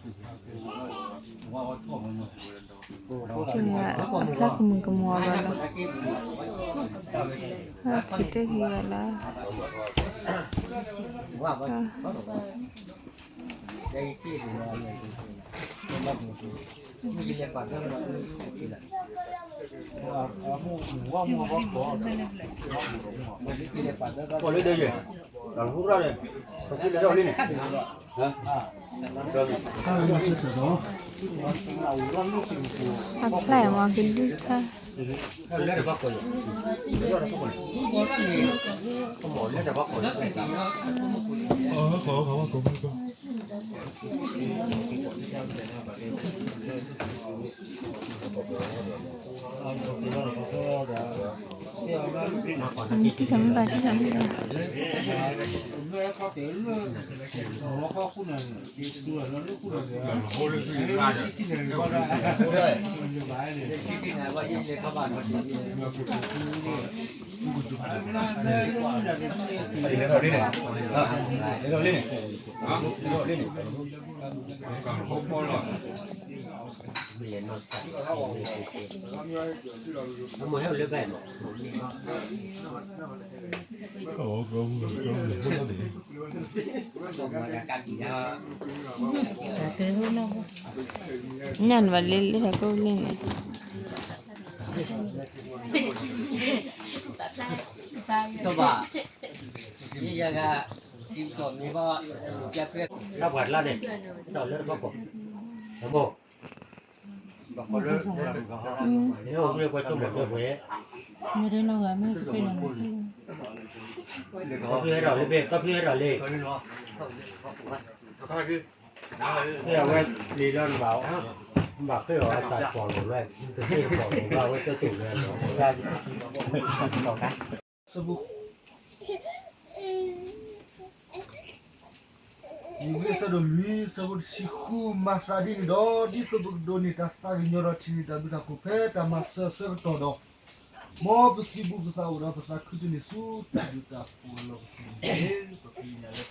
က့ၤဝဲ ဖျါကမုာ်ကမီၤဘၣ်လီၤ, ဖျါထံတဟံးဘၣ်လီၤ, ပှၤလၢဒဲယဲၢ်, တၢ်လၢဟူရၣ်န့ၣ်, ပှၤလၢဒဲလီၤလံန့ၣ်, အဖျါအံၤမ့ၢ်ကဒုၣ်ခါ, တံၢ်ထီၣ်မ့ၢ်ဘၣ် တံၢ်ထီၣ်မ့ၢ်ဘၣ်, လဲၤထီၣ်လံန့ၣ်, လဲၤထီၣ်လံန့ၣ်, ညၣ်န့ၣ်ဘၣ်လၢလၢထီၣ်ကိၣ်လၢန့ၣ်, တဘၣ်, ယဂၤ, တၢ်ပှၤလၢန့ၣ်, ဒီးလၢတဘၣ်ကိး, အမိၢ်, မ့ၢ်အိၣ်ဝဲကွဲဆိကမိၣ်ဒၢပှဲၤ, တၢ်ဖုဟဲဒီးလံ, တၢ်ဖုဟဲဒီးလံ, မ့ၢ်အဝဲပျံၤလီၤနဘၣ်, နဘၣ်ဃ့ၢ်အီၤတၢ်ကွၢ်လိာ်ဝဲ, တဃ့ၢ်ကွၢ်လိာ်ဝဲ အဝဲတတူၢ်လၢလီၤ, ယံၤဝံအဆၢဒိၣ်လွံၢ် ဆၢဖိတဆံဃု မၤသးဒ်န့ၣ်ဒီး, ဒ်သိးပကဒိးန့ၢ်တၢ်သးကညီၤဒီးထံၣ်န့ၢ်တၢ်ဘျုးတၢ်ဖှိၣ် ဖဲတၢ်မၤစၢၤအဆၢကတီၢ်ဒီး, မ်ပသုးဘူးပသးအိၣ်ဒီးပသးခုတန့ၢ်ဆူတၢ်ဘျုးတၢ်ဖှိၣ်အလီၢ်ပသံၣ်န့ၣ်တက့ၢ်. ပဃ့ကညးလၢပတၢ်အိၣ်ဖှိၣ်သးပှၢ်န့ၣ် ဒ်သုးခိၣ်န့ၣ်ပှၤတၢ်ဘူၣ်တၢ်ဘါတၢ်ထုကဖၣ် ပဘါထုကဖၣ်, တၢ်ဘျုးတၢ်ဆိၣ်ဂ့ၤအကစၢ် ပပၢ်သးဘိယွၤဧၢ, ပစံးဘျုးက့ၤနၤဒိၣ်မးလီၤ. ပဘူးကတၢၢ်တၢ်လၢမဲာ်ညါအံၤ ဆၢဝဲလၢမဲာ်ညါတၢ်သ့ၣ်ညါတၢ်လံ, န့ၢ်ဂံၢ်န့ၢ်ဘါဒီးတၢ်နာ်လၢခီဖျိအီၤ, ပူၤဖျဲးဒီးမုၢ်ဟါအကီၢ်စီၤအီၤ သးကမူၤကမၣ်, ဒီးခီပပၢၤတၢ်လၢဂီၤ ပချုးန့ၢ်မုၢ်ဂီၤအတၢ်ကပီၤဒီးပပှဲၤဒီးတၢ်ဂံ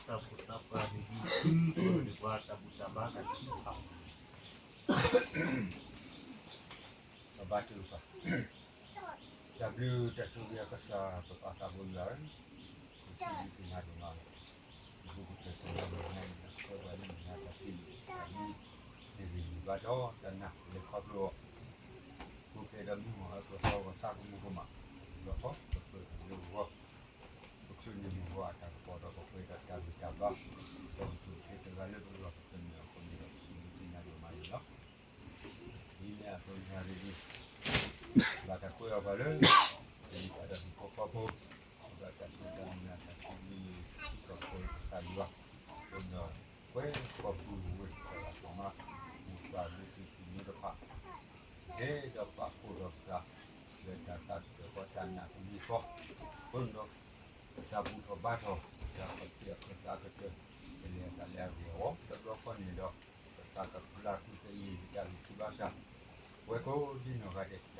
ၢ်တၢ်ဘါ, ဒီးပချုးက့ၤတဂၤလၢပဂီၢ်ပသနၢၣ်အဃိန့ၣ်ဒီး ပစံးဘျုးက့ၤနၤဒိၣ်မးန့ၣ်လီၤ. ဒ်န့ၣ်အသိးညါရ့ဒံး, ဘၣ်တၢ်ကွဲးအီၤပှၤလၢ ပတၢ်ဒူၣ်ဖိခီဖိ, ဒီးတၢ်စူၢ်တၢ်နာ်တၢ်စံးဘျုးန့ၣ် စံးထီၣ်ပတြၢၤကစၢ်ယွၤ, အဃိဒီး ကွဲးဃီၤပူၤဝဲတၢ်လၤကမၣ်, မူပှၤလၢသုးမုၢ်တဖၣ် ဟဲဒီးပာ်ဖှိၣ်ဒီးပသး လၢတၢ်သးကတၢၢ်ဃီတၢ်နာ်ကမံၤဃီ, အဃိန့ၣ်ဒီး ပတၢ်ဘူၣ်ထီၣ်ဘါထီၣ် တၢ်ခီၣ်ထံးအခၢၣ်သးကတၢၢ် ကလဲၤအသးလၢအဂ့ၢ်အဂီၢ် တဘျီဃီန့ၣ်ဒီး ပသးကဖျါဃုာ်ကယံာ်ယတၢ်ဂံၢ်ဆူၣ်ဘါဆၣ်, ပဝဲကိးဒံနီၢ်ဂၤဒဲး တၢ်ဂံၢ်စၢ်လၢအကတီၢ်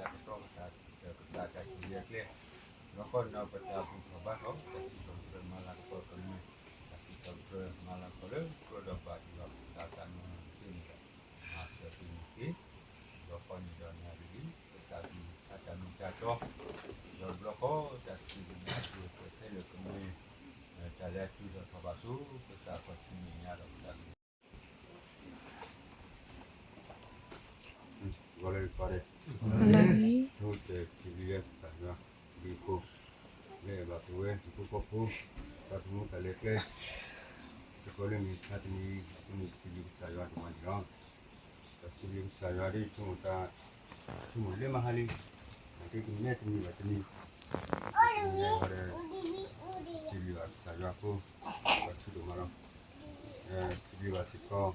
ကစၢ် ကစၢ်တၢ်ဆိၣ်ဂ့ၤအကျဲ, တဘျီဃီန့ၣ်ဒီး ပတၢ်ဘူၣ်ထီၣ်ဘါထီၣ် တၢ်စံးထီၣ်ပတြၢၤမၤလၤကပီၤကမျၢၢ်, တၢ်စံးထီၣ်ပတြၢၤမၤလၤကပီၤလၢ ကြၢးဒီးဘၣ်ယွၤပသးတၢ်မုၢ်လၢ်သ့ၣ်န့ၣ်ဒီး မၤစၢၤသုန့ၣ်တက့ၢ်. တဘျီဃီန့ၣ်ဒီးနၣ်ရံၣ်အံၤ ကစၢ်ကလုၢ်ကထါတၢ်မ့ၢ်တၢ်တီ, ဒီးတဘျီဃီတၢ်စံးဘျုးနၤအပူၤအဖျဲၣ်ခဲလၢာ်ကမ့ၢ် တၢ်လၢအထုးထီၣ်ထီၣ်ဘၣ်ဆူ ကစၢ်ခီၣ်ထံးမဲာ်ညါဒီးကစၢ်ကလုၢ် ဂီၤလၢယကီၢ်ဒဲး, လၢယကီၢ်ဒဲး, တၢ်စံးဘျုးယွၤကစၢ်ယွၤ ဘျုးခိၣ် လၢအဘၣ်ပဝဲ ဟံၣ်ဖိဃီဖိ တၢ်သမူတၢ်လဲၤကျဲ တကီၢ်လၢန့ၣ် တနံၤအံၤ အဃိန့ၣ် စံးဘျုးကစၢ်ယွၤဒိၣ်မးန့ၣ်လီၤ. တၢ်စံးဘျုးကစၢ်ယွၤဒ်ဆိကမိၣ်တၢ် ဆိကမိၣ်လၢမဟါလံ, နာ်က့ကနဲတနံၤဘၣ်တနံၤ, အဃိန့ၣ်ဒီး စံးဘျုးဘၣ်ကစၢ်ယွၤအဃိ ပှၤထူဒိၣ်မးလီၤ. စံးဘျုးဘၣ်စ့ၢ်ကီး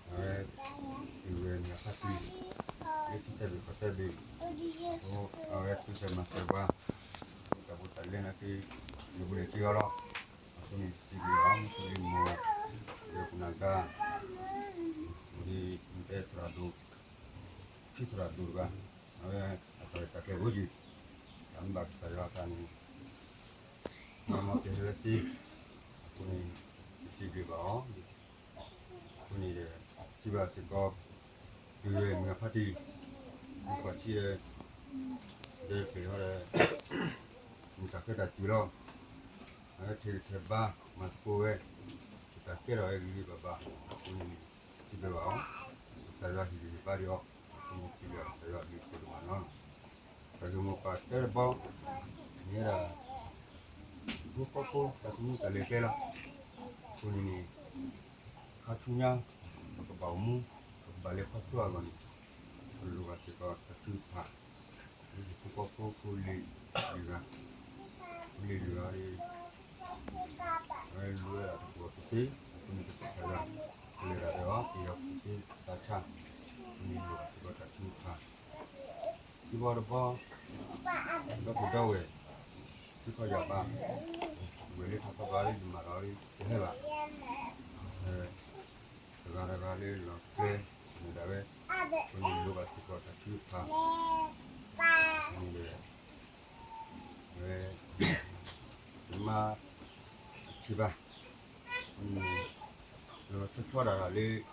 အဝဲ တုၤဝဲန့ၣ်အခါဆူ လၢထံသၢဘ့ၣ်ကီၢ်သၢဘ့ၣ်, အဝဲသူၣ်စၢၤမၤစၢၤပှၤ, တၢ်ဖိတၢ်လံၤနာ်က့ နဘူးန့ၣ်က့ၤအီၤလီၤ. အဃိန့ၣ် စံးဘျုးအီၤ မုၢ်ဆူၣ်လံမီၤ ဒီးကနၣ်ကါ မ့ၢ်ဒ်မ့ၢ်တဲသရၣ်ဒိၣ် ထံသရၣ်ဒိၣ်တဂၤ, အဝဲအတၢ်ရဲၣ်တၢ်ကျဲၤအိၣ်ယံၤ, တၢ်မ့ၢ်ဘၣ်ကစၢ်ယွၤအသးန့ၣ် မ့ၢ်မ့ၢ်ကဟဲဝဲသ့, အဃိန့ၣ် စံးဘျုးဘၣ်အီၤ, အဃိန့ၣ်ဒီး ထံၣ်ဘၣ်စ့ၢ်ကီး တုၤဝဲမုၢ်ဂၤဖါတံၢ် မုၢ်ကွၢ်ထံၣ်ဝဲ ဒီးပှဲၤထီၣ်ဒီး မုၢ်တၢ်ဃဲတၢ်စူၤလီၤ. အဝဲထဲတထဲဘါ မၤသကိးဝဲ တၢ်ကဲထီၣ်ဝဲဂ့ၤဂ့ၤဘၣ်ဘၣ် အဃိန့ၣ် ထံၣ်ဘၣ်အီၤ ကစၢ်ယွၤဟ့ၣ်ဂံၢ်ဟ့ၣ်ဘါဒံးအီၤ အဃိန့ၣ်ထံၣ်ဘၣ်ကစၢ်ယွၤအဘျုးအဖှိၣ်ဒိၣ်မးလီၤ. တၢ်ဂ့ၢ်မိၢ်ပှၢ်တၢတဘီ မ့ၢ်ဝဲဒၣ် ဟံၣ်ဖိဃီဖိတၢ်သူၣ်မံတၢ်လဲၤကျဲလီၤ. အဃိန့ၣ်န့ၣ် ခါဆူညါ ပကဘၣ်အိၣ်မူ ပကဘၣ်လဲၤခီဖျိအဂီၢ်န့ၣ် ပလိၣ်ဘၣ်စ့ၢ်ကီးတၢ်ထုကဖၣ် လၢဟံၣ်ဖိဃီဖိဖိလံၤတဂၤ ဖိလံၤတဂၤ အဝဲလူၤဝဲဒၣ်တၢ်ကူၣ်ဘၣ်ကူၣ်သ့ အဃိန့ၣ်ကစၢ်ယွၤ ကလဲၤတၢ်ဒီးအီၤ ကယီၤကူၣ်သ့သးဆါ အဃိန့ၣ်လိၣ်ဘၣ်စ့ၢ်ကီးတၢ်ထုကဖၣ် ခံဘီတဘီ ဒီပုၢ်ဒီဝဲၢ် သုခီယၢ်ဘါ ဝဲၢ်လၢထီၣ်ခီဘါလၢယမၤလီၤလၢတဟဲဘၣ် တဂၤတဂၤလၢလီၢ်ကျဲ မ့ၢ်ဒၣ်ဝဲ အဃိန့ၣ်လိၣ်ဘၣ်စ့ၢ်ကီးတၢ်ထုကဖၣ် အဃိန့ၣ်ဒီး ဝဲ တမၤအထံၣ်ဘၣ် အဃိန့ၣ် လီၤဆီဆီဒၣ်တၢ်လၢ ဟီၣ်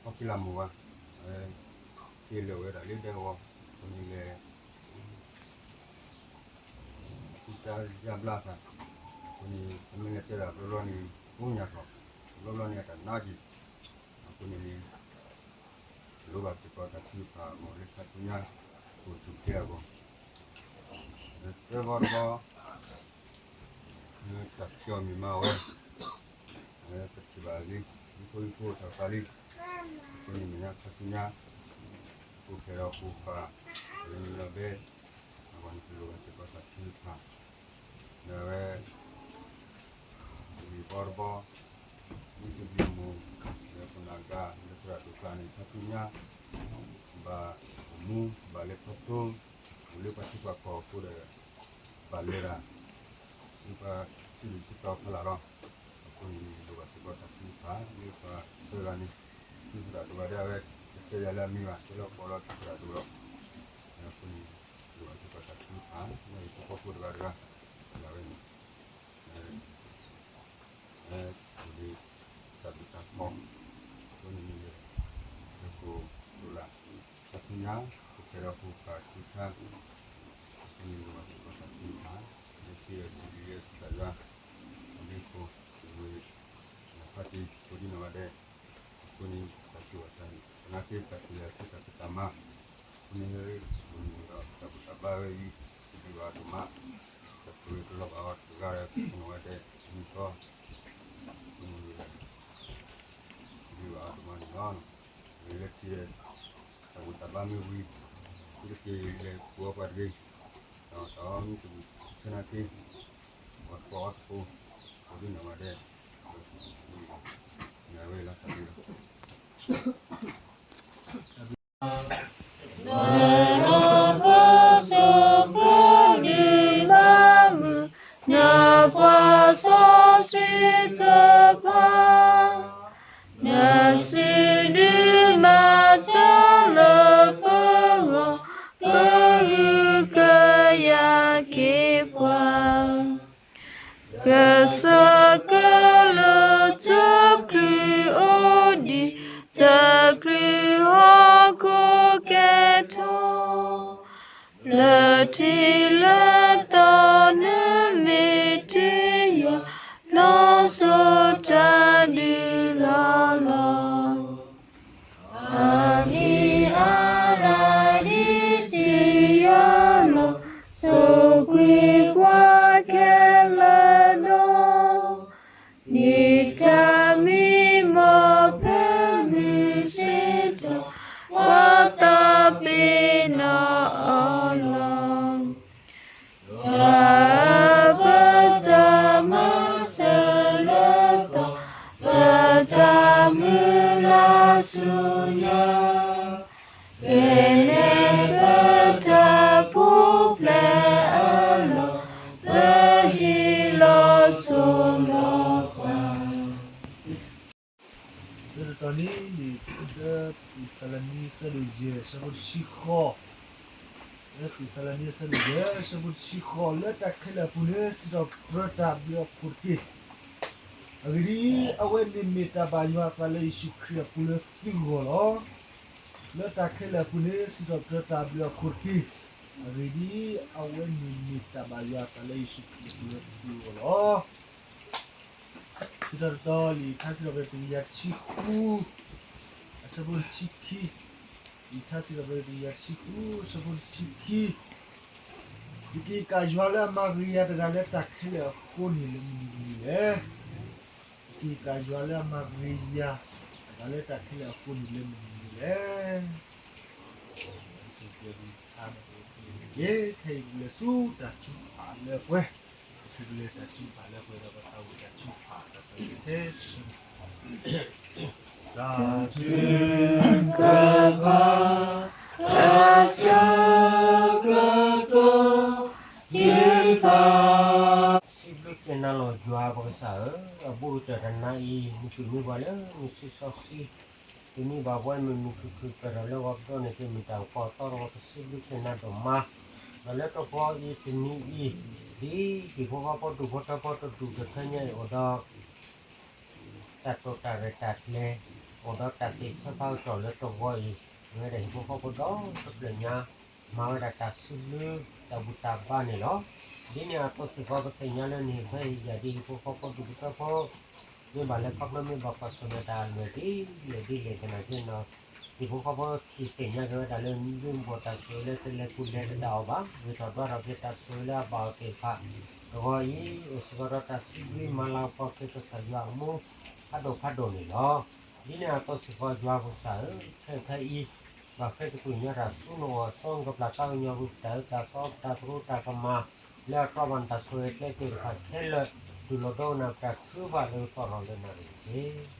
က့ၤလၢမိၢ်ဝါ အဝဲ က့ၤလၢာ်ဝဲဒၣ်လၢဒဲကဝီၤ အဃိန့ၣ်လဲၤ ဃုတၢ်ယါဘျါသး အဃိန့ၣ် ပမ့ၢ်လဲၤတဲဒၣ်ဘျီဘျီန့ၣ် ကိးညါထီၣ် ဘျီဘျီန့ၣ်အတၢ်နါက့ၤ အဃိန့ၣ်န့ၣ် လိၣ်ဘၣ်စ့ၢ်ကီးတၢ်ထုကဖၣ်အဂီၢ်လၢခါဆူညါ အိၣ်ဆူၣ်ချ့အဂီၢ် သၢဘီတဘီ တၢ်ဖျီမ့ၢ်မၤဝဲ ပထံၣ်ဘၣ်လံ ဟံၣ်ဖိဃီဖိတၢ်သးလံ အဃိန့ၣ်မဲာ်ညါခါဆူညါ အိၣ်ဖျဲၣ်ဒီးအိၣ်ဖး လၢလီၤဘဲ အဂီၢ်န့ၣ် ပလိၣ်ဘၣ်စ့ၢ်ကီးတၢ်ထုကဖၣ် ဒီးဝဲ တဘီတဘီ မုၢ်တဘျုးမိၢ် ဒီးပနၢ်ဂၤ လၢသရၣ်ဒိၣ်ကျါန့ၣ် ခါဆူညါ ဘၣ်အိၣ်မူ ဘၣ်လဲၤခီဖျိ အိၣ်လၢပှၤထံပှၤကီၢ်အဃိဒီး ဘၣ်လဲၤတၢ် လၢပှၤထံလုၢ်ထံတီၤဖီလာ်လီၤ. အဃိန့ၣ် လိၣ်ဘၣ်စ့ၢ်ကီးတၢ်ထုကဖၣ် လၢပှၤသၢဂၤန့ၣ် သုသရၣ်ဒိၣ်ဂၤဒဲး အဝဲ တတဲယၤလၢအမံၤဘၣ် တဲလၢကိးလီၤသုသရၣ်ဒိၣ်လီၤ. အဃိန့ၣ် လိၣ်ဘၣ်စ့ၢ်ကီးတၢ်ထုကဖၣ် လၢဟံၣ်ဖိဃီဖိတဂၤတဂၤ ဒ်ဝဲန့ၣ် လၢ တၢ်ဘျုးတၢ်ဖှိၣ် အဃိန့ၣ်န့ၣ် လၢကိၣ်ဒိၣ်လၢ် ခါဆူညါ ပကဲဒီးဟူးဃာ်ထူထါ အဃိန့ၣ် လိၣ်ဘၣ်စ့ၢ်ကီးတၢ်ထုကဖၣ် လၢခံဒီးစံးဘျုးယွၤကစၢ်ယွၤ အဘျုးအဖှိၣ် ဝဲ နဖါတံၢ် ကိးဒံနီၢ်ဂၤဒဲး အဃိန့ၣ် တၢ်သူၣ်အသးန့ၣ် သနာ်က့တၢ်သူၣ်ယၤသ့တၢ်ဖံးတၢ်မၤ အဃိန့ၣ် ပမ့ၢ်ဒီးတၢ်ဘူၣ်တၢ်ဘါဝဲအံၤ စံးဘျုးဘၣ်ဒိၣ်မး တၢ်ဆိၣ်ဂ့ၤကလီၤဘၣ်အီၤတဂၤဒီးနီၢ်ဂၤဒဲး မုၢ်သီ အဃိန့ၣ် စံးဘျုးဘၣ်အီၤဒိၣ်မးန့ၣ်လီၤ. လၢခံ တၢ်ဘူၣ်တၢ်ဘါမ့ၢ်ဝံၤ သုတက့ၤလဲၤပူၤအီၣ်ပှၤတဂ့ၤ ဒီးတၢ်မ့ၢ်တဘူၣ်ဆၢနာ်က့ အီၣ်တကိးအီတကိး ကိးဒံနီၢ်ဂၤဒဲး မ့ၢ်ဝဲလီၤတၢ်ဘျုးလီၤ. ဒီးပစိာ်ဃုာ်ဒုးဘၣ်မုာ် နပှၤစီဆှံတဖၣ် နစံးဒုးမၤတၢ်လၢပဂီၢ် ပဂုာ်ကယၤက့ၤပှၤ ကစၢ်ကလုၢ်တချုးအိၣ်ဒံး တချုးဟီၣ်ခိၣ်ကဲထီၣ် လၢထံးလၢသီနမ့ၢ်တ့ၢ်ယွၤ လီၤစိၤတၢ်ဒုးလီၤလီၤ အမံၤအါလၢဒ်တ့ၢ်ယွၤလီၤ စိာ်ကွံာ်ပှၤခဲလၢာ်ဒီး မ့ၢ်တၢ်မံမီၢ်ဖဲမုၢ်ဆ့ၣ်ထီၣ် ပှၤသးပ့ၤနီၣ်အီၤလီၤ ပတၢ်မၤစၢၤလၢသီ ပတၢ်မုၢ်လၢ်ဆူညါ ဖဲန့ၣ်ပတၢ်ပူၤဖျဲးအလီၢ် ပဟံးလီၤစိၤလီၤပှၤ ဆၢတတီၤန့ၣ် လၢသ့းစၤလနံ အဆၢဒိၣ်ယဲၢ် အဆၢဖိတဆံဃိး, လၢသ့းစၤလနံ အဆၢဒိၣ်ယဲၢ် အဆၢဖိတဆံဃိး, လၢတၢ်ခဲလၢာ်အပူၤန့ၣ် စံးထီၣ်ပတြၢၤတၢ်ဘျုးအဖှိၣ်တက့ၢ်. အဂ့ၢ်ဒ်အံၤ, အဝဲန့ၣ်မ့ၢ်တၢ်ဘၣ်ယွၤအသးလၢယ့ၣ်ၡူးခရံာ်အပူၤလၢသုဂီၢ်လီၤ. လၢတၢ်ခဲလၢာ်အပူၤန့ၣ် စံးထီၣ်ပတြၢၤတၢ်ဘျုးအခိၣ်တက့ၢ်. အဂ့ၢ်ဒ်အံၤ, အဝဲန့ၣ်မ့ၢ်တၢ်ဘၣ်ယွၤအသးလၢယ့ၣ်ၡူးခရံာ်အပူၤလၢသုဂီၢ်လီၤ. စံးထီၣ်ပတြၢၤ လံာ်ထါစံးထီၣ်ပတြၢၤတကယၤတဆံဃု, အဆၢဖိတဆံခံ, လံာ်ထါစံးထီၣ်ပတြၢၤတကယၤတဆံဃု အဆၢဖိတဆံခံ, ယက့ၤကးယွၤလၢအမၤဂ့ၤယၤတဂၤလၢတၢ်ခဲလၢာ်အဃိန့ၣ်လၢမနုၤမနုၤလဲၣ်. ယက့ၤကးယွၤလၢအမၤဂ့ၤယၤတဂၤလၢတၢ်ခဲလၢာ်အဃိန့ၣ်လၢမနုၤမနုၤလဲၣ်. ခဲအံၤပကလဲၤဆူတၢ်ထုကဖၣ်လၢပှဲၤ, ပကလဲၤတၢ်ထုကဖၣ်လၢပှဲၤဒီးပသးဝံၣ်တၢ်ထုကဖၣ်ဒီးပကတဲဆၢ တၢ်ထုကဖၣ်, တၢ်ဆၢကတီၢ်, တၢ်ထုကဖၣ်, စံးဘျုးက့ၤနၤလီၤယွၤပကစၢ်ဧၢ, အဘူးကတၢၢ်တနၤအံၤ နသုးမုၢ်ပှၤလၢနစုစီဆှံ သုးမုၢ်ဘၣ်ပဝဲမုာ်မုာ်ခုၣ်ခုၣ် ကၢၢ်ထီၣ်လၢဂီၤကဒီးန့ၣ် ကမ့ၢ်တၢ်ကပီၤအသီတဝီ ပစံးဘျုးက့ၤနၤဒိၣ်မး, ဒီးလၢတဂီၤအံၤတနံၤအံၤ, ဒ်ဟံၣ်ဖိဃီဖိဒူၣ်ဖိထၢဖိတဒူၣ်တဖၣ်ညါအံၤအိၣ်ဒီး တၢ်တိာ်တၢ်ရဲၣ်တၢ်ကျဲၤ, အိၣ်ဒီးတၢ်သ့ၣ်ဆၢဖးကတီၢ်လၢတဂီၤအံၤ, မ့ၢ်ဝဲဒၣ်ဟံၣ်ဖိဃီဖိဒီတဖျၢၣ်ညါ, မၤဝဲဒၣ်တၢ်စံးဘျုးတၢ်ဘူၣ်တၢ်ဘါန့ၣ်လီၤ. ဒ်န့ၣ်အသိးစ့ၢ်ကီး ပသ့ၣ်ညါလၢနဟ့ၣ်ခွဲးဟ့ၣ်ယာ်ဒ်ဟံၣ်ဖိဃီဖိဒူၣ်ဖိထၢဖိ မ့ၢ်ဘၣ်လဲၤခီဖျိမ့ၢ်ဘၣ်ကွၢ်ဆၢၣ်မဲာ်တၢ်အလွဲၢ်ဒ်လဲၣ်ဒ်လဲၣ်သနာ်က့နီၤ, ဟံၣ်ဖိဃီဖိခံသ့ၣ်ညါက့ၤဝဲဒၣ်လၢ မ့ၢ်မ့ၢ်တၢ်ဆိၣ်ဂ့ၤလၢတလဲၤပူၤလဲၤကဒါအီၤဘၣ်, ဂ့ၢ်ထီၣ်ဒွးထီၣ်က့ၤတၢ်ဆိၣ်ဂ့ၤလၢအဘၣ်အီၤသ့ၣ်တဖၣ်, တဂီၤအံၤ အိၣ်စ့ၢ်ကီးဒီးတၢ်စံးဘျုးမၤလၤကပီၤက့ၤကစၢ်ယွၤအမူ ဖးဒိၣ်ဖးဒိၣ်န့ၣ်လီၤ. ဒ်န့ၣ်အသိးစ့ၢ်ကီး ယွၤပကစၢ်ဧၢ, ခဲအံၤဖဲအံၤ ဘၣ်ဃ့သကွံာ်ညီတၢ်ဆူနအိၣ်အစိ နကပျၢ်သးကညီၤကွံာ်ပတၢ်အၢတၢ်သီ ပတၢ်သရူးတၢ်ကမၣ် လၢအတြီဘၣ်နတၢ်ဆိၣ်ဂ့ၤအကျဲသ့ၣ်တဖၣ်ခဲလၢာ်, ဒုးလီၤဒိကနၣ်ပတၢ်ထုကဖၣ်လၢကသီၣ်ထီၣ်လၢနၤတက့ၢ်.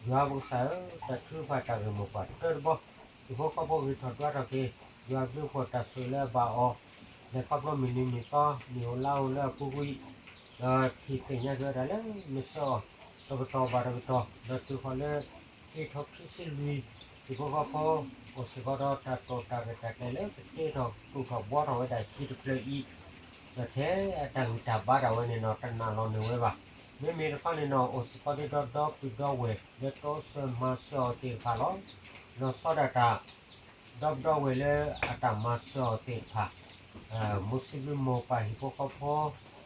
ယွၤပကစၢ်ဧၢ, တၢ်ထုကဖၣ်တၢ်ဂ့ၢ်မိၢ်ပှၢ်တၢတဘီ, ဟံၣ်ဖိဃီဖိဂ့ၤထီၣ်ဒွးထီၣ်က့ၤ, ယွၤဘျုးဖှိၣ်တၢ်ဆိၣ်ဂ့ၤလၢအဘၣ်အီၤ, လဲၤခီဖျိမုၢ်နံၤမုၢ်သီ နံၣ်ဧိၤလါဧိၤလၢအပူၤကွံာ် ဒီးထံၣ်သ့ၣ်ညါက့ၤဝဲဒၣ်လၢ မ့ၢ်ဆှၢအီၤ တကတီၢ်ဘၣ်တကတီၢ် ဒီးတုၤဃီၤလၢ ခံကထိခံဆံလွံၢ် ဟံၣ်ဖိဃီဖိ အိၣ်စ့ၢ်ကီးဒီးတၢ်တိာ်တၢ်ရဲၣ်တၢ်ကျဲၤလၢကတ့ထီၣ်တူၢ်ထီၣ်ဘှီထီၣ်ဝဲဒၣ်ဟံၣ်တဖျၢၣ်အံၤ, ဒီးထဲအတၢ်ဂံၢ်တၢ်ဘါဒၣ်ဝဲန့ၣ်နီၤ တနာ်လီၤန့ၢ်ဝဲဘၣ်. မ့မ့ၢ်တခီန့ၣ်နီၤ အိၣ်စ့ၢ်ကီးဒ်ဒီးဒီပုၢ်ဒီဝဲၢ် လၢတိစၢၤမၤစၢၤအီၤသ့ၣ်တဖၣ်လီၤ. လီၤဆီဒၣ်တၢ် ဒီပုၢ်ဒီဝဲၢ်လၢအတၢ်မၤစၢၤအီၤသ့ၣ်တဖၣ်, မိၢ်စံးဘျုးမိၢ်ပၢ်ဟံၣ်ဖိဃီဖိ,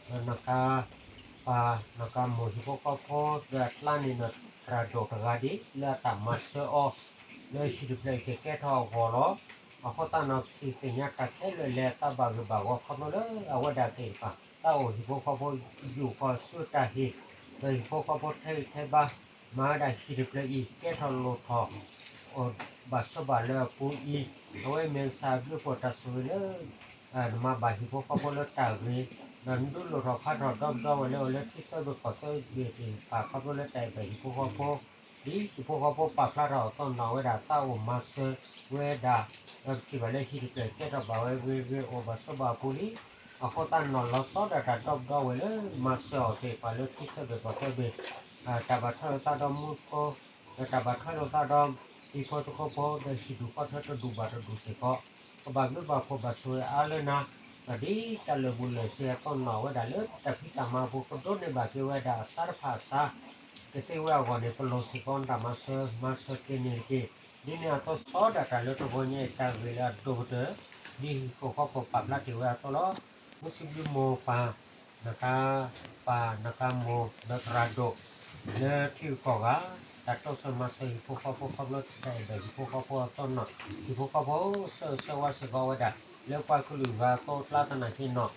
ဒီးနကပၢ်နကမိၢ်ဟံၣ်ဖိဃီဖိ ဒီးအကျါန့ၣ်ဒီး သရၣ်ဒိၣ်တဂၤဒ် လၢအတၢ်မၤစၢၤအီၤ လၢဟံၣ်တဖျၢၣ်အံၤကကဲထီၣ်အဂီၢ်လီၤ. အဃိသတးနီၤ ပသ့ၣ်ညါတၢ်ခဲလၢာ်လၢအသးဘၣ်ဂ့ၤဘၣ်ဂီၤခီဖျိလၢအဝဲဒၣ်သ့ၣ်တဖၣ် တၢ်အိၣ်ဟံၣ်ဖိဃီဖိ ယူာ်ဃီၤဆူတၢ်ဟ့ၣ်, ဒီးဟံၣ်ဖိဃီဖိထဲဂံၢ်ထဲဘါ မၤဝဲဒၣ်ဟံၣ်တဖျၢၣ်အံၤ ကဲထီၣ်လိၣ်ထီၣ် အိၣ်ဘၣ်ဆိးဘၣ်လၢအပူၤအံၤ, အဝဲမ့ၢ်ကစၢ်ဘျုးဖှိၣ်တၢ်ဆိၣ်ဂ့ၤလၢ နမၤဘၣ်ဟံၣ်ဖိဃီဖိလၢတၢ်ဂ့ၤ, ဒီးနဒုးလိၣ်ထီၣ်ဖးထီၣ်ဒီပုၢ်ဒီဝဲၢ်လၢအိၣ်လၢထံသၢဘ့ၣ်ကီၢ်သၢဘ့ၣ်သ့ၣ်တဖၣ်ခီဖျိလၢတၢ်အဲၣ်ဘၣ်ဟံၣ်ဖိဃီဖိ, ဒ်ဟံၣ်ဖိဃီဖိပာ်ဖျါထီၣ်အသီၣ်နီၣ်ဝဲဒၣ်သးအိၣ်မၤစၢၤဝဲဒၣ်, ဒီးပထံၣ်ဘၣ်လၢဟံၣ်တဖျၢၣ်ကဲထီၣ်ဘၣ်ဝဲဂ့ၤဂ့ၤအိၣ်ဘၣ်ဆိးဘၣ်အပူၤလံ. အဃိသတးနီၤ လီၤဆီဒၣ်တၢ်ဒီပုၢ်ဒီဝဲၢ်လၢမၤစၢၤအီၤသ့ၣ်တဖၣ်လၢထံသၢဘ့ၣ်ကီၢ်သၢဘ့ၣ်, တၢ်ဘၣ်ထွဲလိာ်သးဒီးမူခိၣ်, ဒီးတၢ်ဘၣ်ထွဲလိာ်သးဒီး တံၤဖိသကိးဖိ ဒီးဟံၣ်ဒူၣ်ဃီထၢတဒူၣ်ဘၣ်တဒူၣ်စ့ၢ်ကီး, ကဘၣ်ဘျုးဘၣ်ဖှိၣ်ဘၣ်ဆိၣ်ဂ့ၤအါလၢနၤ, ဒီးဒ်တၢ်လၢာ်ဘူၣ်လၢာ်စ့အသီၣ်နီၣ်ဝဲဒၣ်လၢတၢ်ဖံးတၢ်မၤအပူၤ ကဒိးန့ၢ်ဘၣ်က့ၤဝဲဒၣ်အစၢတဖၣ်အစၢ ကသ့ဝဲအဂီၢ်န့ၣ် ပလိၣ်စ့ၢ်ကီးနတၢ်မၤစၢၤ မၤစၢၤက့ၤန့ၣ်တက့ၢ်. ဒ်န့ၣ်အသိးဆီဒၣ်တၢ်လၢတဂီၤညါအံၤ တၢ်ဂ့ၢ်လၢအဒိၣ်ကတၢၢ် ဒ်ဟံၣ်ဖိဃီဖိပာ်ဖျါတ့ၢ်ဝဲအသိးလီၤ. မုၢ်စံးဘျုးမိၢ်ပၢ် နကပၢ်နကမိၢ် ဒီးသရၣ်ဒိၣ် လၢထံဂုၤကီၢ်ဂၤ တၢ်တိစၢၤမၤစၢၤဟံၣ်ဖိဃီဖိခီဖျိတၢ်အဲၣ်ဘၣ်ဟံၣ်ဖိဃီဖိအသီၣ်နီၣ် ဟံၣ်ဖိဃီဖိဆၢဂ့ၤဆၢဝါစ့ၢ်ကီးဝဲဒၣ် လၢပှၤကလုာ်ဂၤအသိးအကျါသနာ်က့နီၤ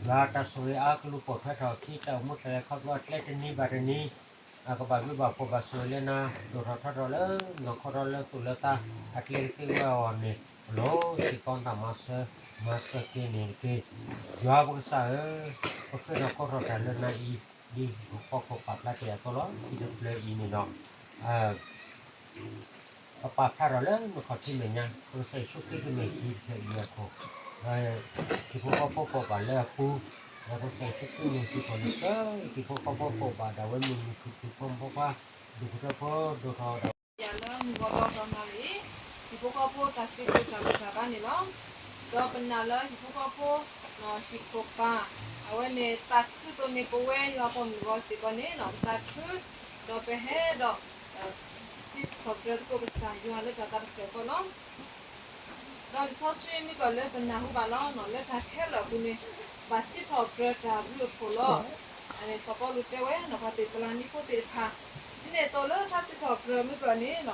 ယွၤတၢ်ဆိၣ်ဂ့ၤအါကလုာ်ပိာ်ထွဲထီၣ်အခံ တၢ်အိၣ်မူတၢ်လဲၤခီဖျိအကျဲတနံၤဘၣ်တနံၤ ကဘၣ်ဘျုးဘၣ်ဖှိၣ်ဘၣ်ဆိၣ်ဂ့ၤလၢနၤ ဒိၣ်ထီၣ်ထီထီၣ်လၢနီၢ်ခိထီၣ်လၢသူၣ်လၢသး အကျဲကသ့ဝဲအဂီၢ်န့ၣ် ပလိၣ်စ့ၢ်ကီးနတၢ်မၤစၢၤ မၤစၢၤက့ၤန့ၣ်တက့ၢ်. ယွၤပကစၢ်ဧၢ, ပဃ့ထီၣ်ကိးထီၣ်တၢ်လၢနၤအံၤ ဒ်ဟံၣ်ဖိဃီဖိပာ်ဖျါတ့ၢ်အသိးလီၤ. ဟံၣ်တဖျၢၣ်အံၤန့ၣ်ဒီး ပပာ်ဖျါထီၣ်လၢနခီၣ်ထံးမဲာ်ညါ ပကစၢ်ယ့ၣ်ၡူးခရံာ်ကမ့ၢ်ဟံၣ်တဖျၢၣ်အံၤအခိၣ်, ဒီးဟံၣ်ဖိဃီဖိပိာ်ဘၣ်လၢအပူၤ, ဒီးပကစၢ်ယ့ၣ်ၡူးခရံာ်မ့ၢ်ဟံၣ်ဖိလၢဆၢ ဟံၣ်ဖိဃီဖိပိာ်ဘၣ်ဒၣ်ဝဲမုၢ်မုၢ်ခုၣ်ခုၣ် ဖိမုၣ်ဖိခွါ ဒူၣ်ဖိထၢဖိ ဒိၣ်ထီၣ်ဝဲဒၣ် ယၤလၢမုၢ်ဂီၤဒီးဒီးနၣ်ရံၣ် ဟံၣ်ဖိဃီဖိတၢ်စံးဘျုးတၢ်ဘူၣ်တၢ်ဘါန့ၣ်လီၤ. ဒီးပနာ်လၢဟံၣ်ဖိဃီဖိ ဟံၣ်ခိၣ်ပၢ် အ အဝဲန့ၣ်သးခုသိးန့ၣ် ပဝဲယွၤပိာ်မုၣ်ဂီၤစ့ၢ်ကီးန့ၣ် ပသးခု ဒီးပဟဲဒီး စံးထီၣ်ပတြၢၤသကိးကစၢ်ယွၤလၢတၢ်သးတဖျၢၣ်ဃီလီၤ. ဒီးလံာ်စီဆှံမ့ၢ်ကီးလၢပနၢ်ဟူဘၣ်လီၤ လၢတၢ်ခဲလၢာ်အပူၤန့ၣ် ဘၣ်စံးထီၣ်ပတြၢၤတၢ်ဘျုးအဖှိၣ်လီၤ. စီၤပီလူးတဲဝဲ ပှၤသ့းစၤလနံဖိသ့ၣ်တဖၣ် ဒ်န့ၣ်အသိးလၢတၢ်စံးထီၣ်ပတြၢၤမ့ၢ်ကီးန့ၣ်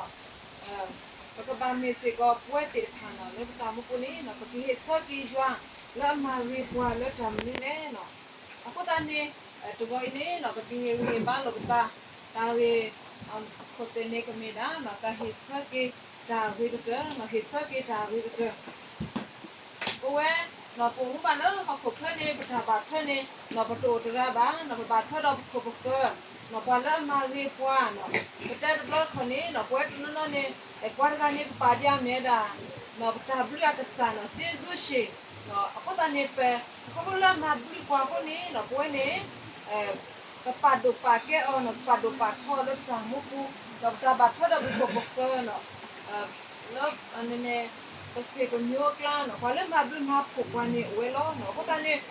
ပကဘၣ်မ့ၢ်စ့ၢ်ကီးပဝဲသ့ၣ်တဖၣ်လီၤ လၢပတၢ်မူပူၤန့ၣ် ပကဟ့ၣ်ဆၢက့ၤယွၤ လၢအမၤဂ့ၤပှၤလၢတၢ်မနုၤလဲၣ်. အဃိသတးန့ၣ် တဂီၤအံၤန့ၣ် ပကဟ့ၣ်ဂံၢ်ဟ့ၣ်ဘါလိာ်ပသး တၢ်ဂ့ၢ်ခိၣ်သ့ၣ်န့ၣ်ကမ့ၢ်ဒၣ် တၢ်ဟ့ၣ်ဆၢက့ၤတၢ်ဂ့ၤကတၢၢ် ဟ့ၣ်ဆၢက့ၤတၢ်ဂ့ၤကတၢၢ် ပဝဲ ပအိၣ်မူဘၣ်လၢဟီၣ်ခိၣ်ချၢန့ၣ် ပတၢ်ဘၣ်ထွဲန့ၣ် ပတအိၣ်တဂၤဘၣ် ပဘၣ်ထွဲဒီးပခိၣ်ပဃၢၤ ပှၤလၢအမၤဂ့ၤပှၤ ပတဲတဘျီတခီၣ်န့ၣ် ပဝဲတနီၤနီၤန့ၣ် ပှၤတဂၤန့ၣ် ပပာ်ဒံးအမ့ၢ်ဝဲဒၣ် ပတၢ်ဘျုးအကစၢ်န့ၣ် ကျေးဇူးရှင် အဃိသတးန့ၣ် ပခီဖျိလၢအမၤဘျုးပှၤအဃိန့ၣ် ပဝဲန့ၣ် ပပာ်ဒိၣ်ပာ်ကဲအီၤန့ၣ် ပပာ်ဒိၣ်ပာ်ထီအီၤလၢပတၢ်မူပူၤ ဒီးပတၢ်ဘၣ်ထွဲဒီးပခိၣ်ပဃၢၤန့ၣ် လၢ ပဆွေပမျိုးအကျါန့ၣ် ပှၤလၢမၤဘျုးမၤဖှိၣ်ပှၤန့ၣ်အိၣ်ဝဲလီၤ. အဃိသတးန့ၣ်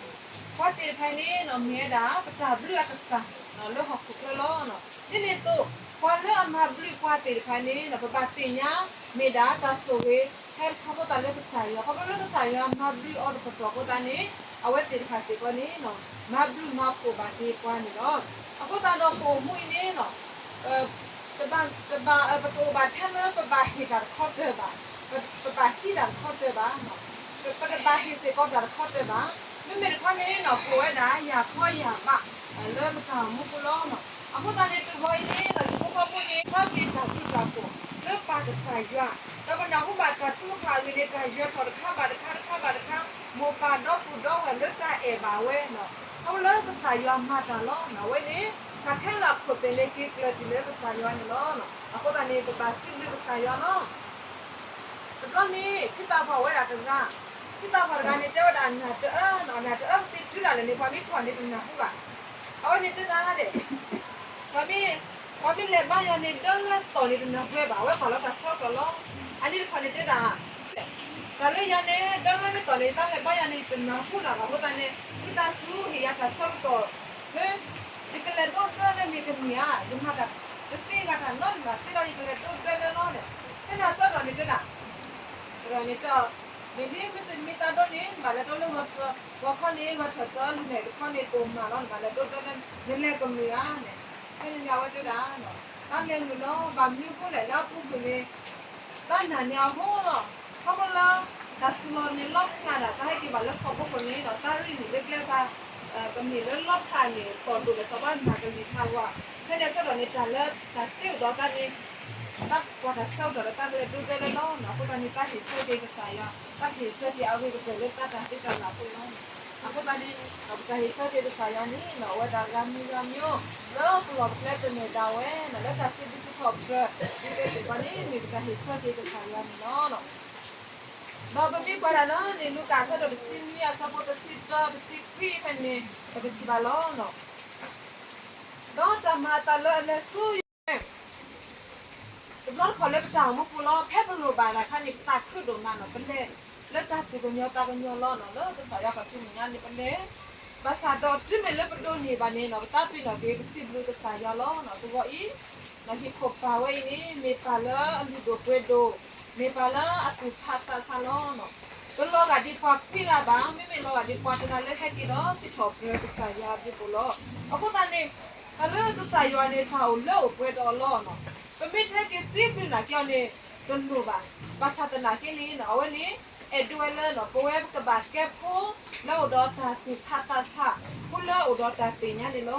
ပှၤသ့ၣ်တဖၣ်န့ၣ် မ့ၢ်ဝဲဒၣ် ပတၢ်ဘျုးအကစၢ် လၢဟီၣ်ခိၣ်ချၢလီၤ. ဒ်န့ၣ်အသိး ပှၤလၢအမၤဘျုးပှၤသ့ၣ်တဖၣ်န့ၣ် ပဘၣ်သ့ၣ်ညါ မ့ၢ်ဒၣ်တၢ်ဆိၣ်ဂ့ၤ ဟဲခီဖျိသးလၢကစၢ်ယွၤ ခီဖျိလၢကစၢ်ယွၤမၤဘျုးအီၤတပတီၢ်အဃိသတးန့ၣ် အဝဲသ့ၣ်တဖၣ်စ့ၢ်ကီးန့ၣ် မၤဘျုးမၤဖှိၣ်ဘၣ်က့ၤပှၤန့ၣ်လီၤ. အဃိသတးဒီးပအိၣ်မူအံၤန့ၣ် တဘၣ် ပတအိၣ်ဘၣ်ထဲလၢပဘၣ်ဟ့ၣ်တၢ်တခီတၢၤဘၣ်, ပဘၣ်ဟံးတၢ်တခီတၢၤဘၣ်, ပတဘၣ်ဟ့ၣ်စ့ၢ်ကီးတၢ်တခီတၢၤဘၣ်. မ့မ့ၢ်တခီန့ၣ် ပအိၣ်ဝဲဒၣ်ယၢ်ခီယၢ်ဘး လၢပတၢ်အိၣ်မူပူၤလီၤ. အဃိသတးန့ၣ် တဂီၤအံၤန့ၣ် ယဖိခွါဖိန့ၣ် ဆၢက့ၤတၢ်ဘျုးတၢ်ဖှိၣ် လၢပၢ်ကစၢ်ယွၤ, ဒီးပနၢ်ဟူဘၣ်တၢ်ထုကဖၣ်အဂ့ၢ်န့ၣ် တၢ်ယၢၤထီၣ်တခါဘၣ်တခါ တခါဘၣ်တခါ, မိၢ်ပၢ်ဒီပုၢ်ဒီဝဲၢ်လၢတၢ်အဲၣ်ဘၣ်ဝဲန့ၣ်လီၤ. အဃိလၢကစၢ်ယွၤမၤတၢ်လီၤ. အဝဲန့ၣ် တၢ်ခဲလၢာ်အခိၣ်သ့ၣ်န့ၣ် က့ၤကျၢၤတုၤလၢကစၢ်ယွၤန့ၣ်လီၤ. အဃိသတးန့ၣ် ပဘၣ်စံးဘျုးကစၢ်ယွၤလီၤ. တဘျီန့ၣ် ဖံသးပှၢ်အိၣ်ဝဲဒၣ်တဂၤ, ဖံသးပှၢ်တဂၤန့ၣ် တဲဝဲဒၣ်နၢ်တအၢ, နၢ်တအၢပသ့တုၤဒၣ်လဲာ်န့ၣ် ပှၤမ့ၢ်ထီၣ်န့ၣ်တနၢ်ဟူဘၣ်. အဝဲန့ၣ်တဲဒၣ်ဒဲး ပှၤမ့ၢ်လဲၤဘါယွၤန့ၣ် ဒၢလၢသီၣ်န့ၣ်တနၢ်ဟူဘၣ်, အဝဲကွၢ်လီၤတၢ်ဆၢကတီၢ်လီၤ. အနံၤတခီန့ၣ်တဲဒၣ် တၢ်လၢယၤန့ၣ် ဒၢလၢမ့ၢ်သီၣ်န့ၣ် တၢ်လဲၤဘါယွၤန့ၣ် တနၢ်ဟူနၤဘၣ်အဃိသတးန့ၣ် ဝံသးစူၤ ဟ့ၣ်ယၤတၢ်ဆၢကတီၢ် လၢ ယကလဲၤဒိးဒၢလၢန့ၣ်တမံၤဧါ, ယမၤတၢ်တသ့ဂၤတၢ်နီတမံၤ သ့ဒီးယကလဲၤဒိးဒၢလၢလီၤန့ၣ် ဖဲန့ၣ်အဆၢကတီၢ်န့ၣ်တဲဒၣ် တဂၤန့ၣ်တဲအီၤ မ့ၢ်လံ မ့ၢ်စ့ၢ်မ့ၢ်သးဒိးန့ၣ် နဘၣ်လဲၤဒိးလၢဂီၤထီၣ် ဂီၤခီန့ၣ် ဂီၤထီၣ်သၢလူၤမဲာ်တခီန့ၣ် တအိၣ်မၤလီၤ နဘၣ်လဲၤဒိးဒၢလၢ နလဲၤကမုာ်ဧါန့ၣ် ဖဲန့ၣ်န့ၣ် အဝဲတဲဒၣ် တၢ်လဲၤမုာ်လီၤ ဘၣ်မနုၤအဃိလဲၣ် လၢအပူၤကွံာ်န့ၣ် တၢ်နာ်န့ၢ်အီၤအဃိလီၤ. ခီဖျိလၢ တၢ်စူၤလီၤန့ၣ်လီဖျးဒၣ် တၢ်ဟဲက့ၤဘၣ်လၢခီၣ်ဘိခိၣ်န့ၣ်ဒီး တၢ်ရ့န့ၢ်လၢကျဲဘၣ် ကမ့ၢ်လၢလီဖျးန့ၣ် သီၣ်ဒိၣ်လဲၣ် စီၤဘၣ်မၤကလံၤဖးဝါ ဖဲန့ၣ်အဆၢကတီၢ်န့ၣ် တၢ်လၢတၢ်သ့အိၣ်ဒီးတၢ်န့ၣ် တၢ်ကွၢ်တၢ်ဆၢကတီၢ်ဒီးတၢ်ကလဲၤဒိးဒၢလၢလီၤ. အဃိသတးန့ၣ် တၢ်ဟ့ၣ်ဆၢက့ၤကစၢ်ယွၤ တၢ်ဟ့ၣ်ဆၢက့ၤအဂ့ၤကတၢၢ်လၢတၢ်တၢ်သ့တၢ်ဘၣ်အဃိလီၤ. အဃိသတးန့ၣ် ပတၢ်ဟ့ၣ်ဆၢက့ၤကစၢ်ယွၤန့ၣ် အဝဲဒၣ်ဂၤမံၤဂၤမံၤ လၢပလီၢ်ပကျဲတန့ၢ်ဒၣ်ဝဲန့ၣ် လၢတၢ်စံးဘျုးစံးထီၣ်ပတြၢၤ ဒ်သိးစ့ၢ်ကီးန့ၣ် မ့ၢ်ပတၢ်ဟ့ၣ်ဆၢက့ၤကစၢ်ယွၤန့ၣ်လီၤ. ဒီးပမ့ၢ်ကွၢ်ဒၣ်လၢန့ၣ် လူၤကၣ်အဆၢဒိၣ်တဆံနွံ အဆၢဖိတဆံတၢ တဆံခွံဖဲန့ၣ် ပကထံၣ်ဘၣ်လီၤ. ဒီးတၢ်မၤအသးလၢအလဲၤဆူယွၤ တဘျီတခီၣ်လၢပတၢ်အိၣ်မူပူၤလီၤ. ဖဲပလိၣ်ဘၣ်တၢ်အခါန့ၣ် ပသးခုဒိၣ်မးန့ၣ် ပလဲၤလၢတၢ်သူၣ်ကညီၤသးကညီၤလီၤန့ၣ် လၢကစၢ်ယွၤခီၣ်ထံးမဲာ်ညါန့ၣ် ပလဲၤ ဘၣ်ဆၣ်ဒီးတုၤမ့ၢ်လၢပဒိးန့ၢ်ဘၣ်န့ၣ်န့ၣ် ပသးပ့ၤနီၣ်က့ၤ ပစံးဘျုးကစၢ်ယွၤလီၤ. တဂီၤအံၤ ဟံၣ်ခိၣ်ပၢ်ဝဲအံၤန့ၣ် မ့ၢ်ပၢ်လၢအလုၢ်ဒိၣ်ပှ့ၤဒိၣ်, မ့ၢ်ပၢ်လၢအသူၣ်ဆးသးဆးလီၤ. ပလီၤဂာ်ဒ်ပှၤခွံဂၤဘၣ်, မ့မ့ၢ်လီၤဂာ်ဒ်ပှၤတဂၤလၢဟဲက့ၤဒီးစံးထီၣ်ပတြၢၤကစၢ်ယွၤအဘျုးအဖှိၣ်လီၤ. အဃိသတးန့ၣ် တၢ်လၢကစၢ်ယွၤန့ၣ် တၢ်အိၣ်လၢအိၣ်ပှဲၤဒီးအီၤလီၤ. ပမ့ၢ်ထဲက့ၤစံးဘျုးနာ်က့ၤအီၤန့ၣ် တလိၣ်ဘၣ်. ဘၣ်ဆၣ်သနာ်က့န့ၣ် အဝဲန့ၣ် အဲၣ်ဒိးဝဲလၢ ပဝဲပကဘၣ်ကဲဖိလၢအိၣ်ဒီးတၢ်သူၣ်ဆးသးဆး, ဖိလၢအိၣ်ဒီးတၢ်သ့ၣ်ညါန့ၣ်လီၤ.